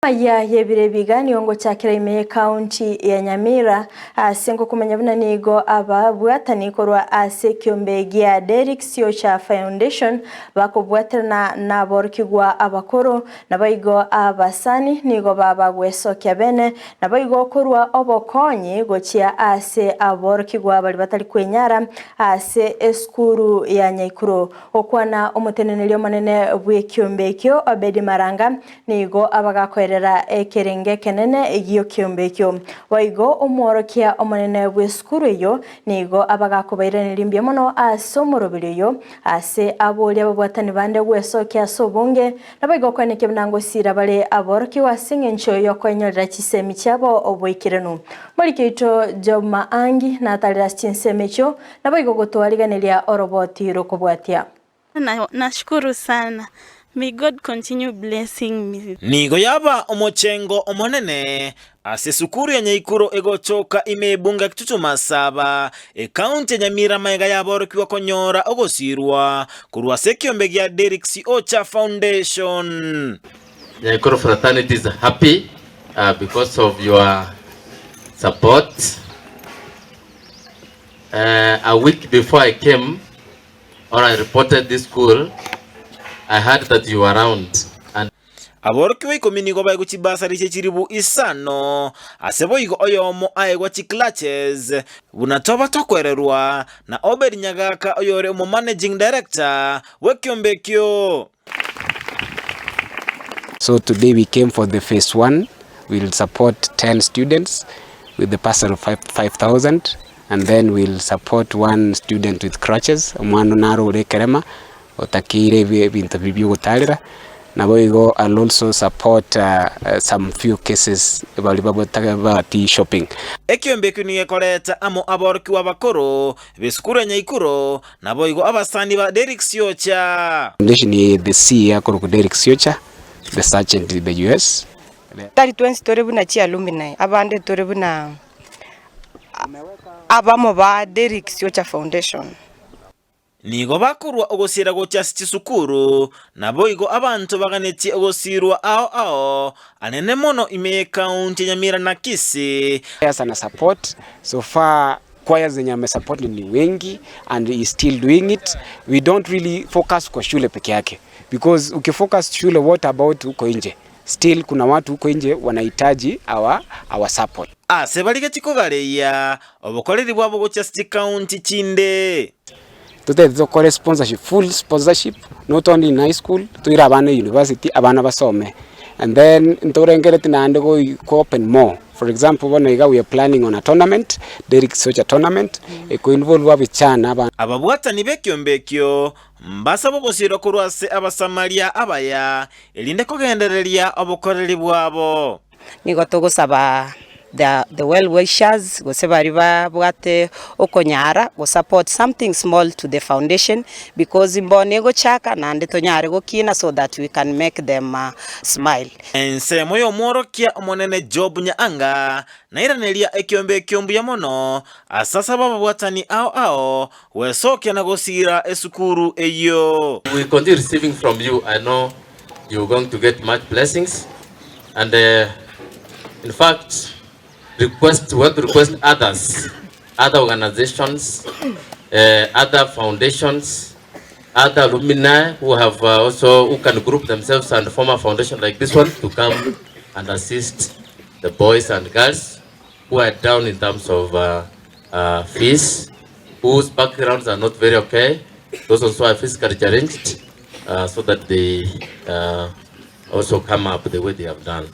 Aya y'ebiro ebiga nigo ngochakera ime y'Ekaunti ya Nyamira ase ngokomanya buna nigo ababwatani korwa ase ekiombe gia Derrick Siocha Foundation bakobwaterana naborokigwa abakoro naboigo abasani nigo babagwesokia bene naboigo korwa obokonyi gochia ase aborokigwa baria batari kwenyara ase esukuru ya Nyaikuro. Gokwana omoteneneri omonene bw'ekiombe ekio Obedi Maranga Nigo abagakoerera ekerengo ekenene gi'ekiombe ekio. Boigo omworokia omonene bw'esukuru eyio nigo abagakobairaneria mbuya mono ase omoroberi oyo, ase aboria ababwatani bande gwesokia ase obonge, naboigo koenekia buna ngosiira bare aborokigwa ase engencho y'okoenyorera chisemi chiabo oboikeranu. Moriki oito Job Maangi natarire ase chinsemo echio, naboigo gotwariganeria oroboti rokobwatia. Nashukuru sana. May God continue blessing me. Nigo yaba omochengo omonene ase esukuru ya Nyaikuro egochoka ime y'ebunge ya Kitutu Masaba, ekaunti ya Nyamira magega y'aborokigwa konyora ogosirwa korwa ase ekiombe gia Derrick Siocha Foundation. Nyaikuro fraternity is happy because of your support. A week before I came, or I reported this school, I heard that you were around and. Aborokigwa ikomi nigo baegwa chibasari chie chilifu isano, ase boigo oyomo aegwa chiclutches, buna toba tokwererwa na Obed Nyagaka oyore omomanaging director bw'ekiombe ekio. So today we came for the phase one, we'll support 10 students with the parcel of 5000 and then we'll support one student with crutches, omwana naro ore ekerema otakeire ebinto biria biogotarera, naboigo I'll also support some few cases baria babwate shopping. Ekiombe ekio nigo gekoreta amo aborokigwa abakoro b'esukuru ya Nyaikuro Naboigo abasani ba Derrick Siocha. Foundation ye the sea akorokwa Derrick Siocha, the sergeant in the US. Tari twensi tore buna chialumni, abande tore buna abamo ba Derrick Siocha Foundation. Nigo bakorua ogosiira gochia ase chisukuru, naboigo abanto baganetie ogosiirwa ao ao anene mono ime y'ekaunti ya Nyamira na Kisii. Sana support so far Choirs zenye amesupport ni wengi and he is still doing it. We don't really focus kwa shule peke yake because ukifocus shule what about huko nje? Still kuna watu huko nje wanahitaji our, our support. Ase barigetie kogareia obokoreri bwabo gochia ase chikaunti chinde. Totete tokore sponsorship, full sponsorship not only in high school, toire abana university abana basome and then ntorengereti naende goi go open more for example bono iga we are planning on a tournament, Derrick Socha tournament, eko involve abichana aba. Ababwatani b'ekiombe ekio mbasabe ogosiirwa korwa ase Abasamaria abaya, erinde kogendereria obokoreri bwabo. Nigo togosaba the the well wishers gose baria babwate okonyara go support something small to the foundation because mbono egochaka naende tonyare gokina so that we can make them smile. Ensemo y'omworokia omonene Job Nyaanga nairaneria ekiombe ekio mbuya mono ase asaba ababwatani ao ao gwesokia na gosiira esukuru eyio. We continue receiving from you, I know you're going to get much blessings and uh, in fact request, we want to request others, other organizations, uh, other foundations, other alumni who have uh, also who can group themselves and form a foundation like this one to come and assist the boys and girls who are down in terms of uh, uh, fees, whose backgrounds are not very okay, those also are physically challenged, uh, so that they uh, also come up the way they have done.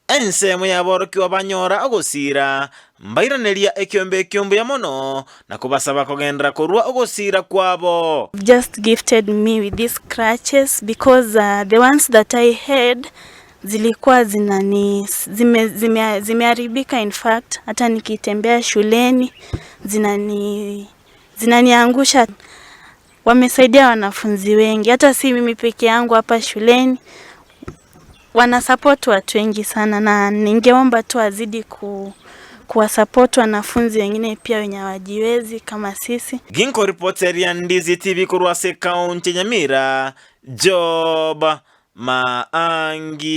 Ensemo y'aborokigwa banyora ogosiira, mbairaneria ekiombe ekio mbuya mono, na kobasaba kogenderera korua ogosiira kwabo. Just gifted me with these crutches because uh, the ones that I had zilikuwa zinani zime, zime, zimeharibika in fact hata nikitembea shuleni zinani zinaniangusha. Wamesaidia wanafunzi wengi, hata si mimi peke yangu hapa shuleni, wanasupport watu wengi sana, na ningeomba tu wazidi ku kuwasupport wanafunzi wengine pia wenye hawajiwezi kama sisi. Ginko ripoteria Ndizi TV korwa ase ekaunti ya Nyamira, Job Maangi.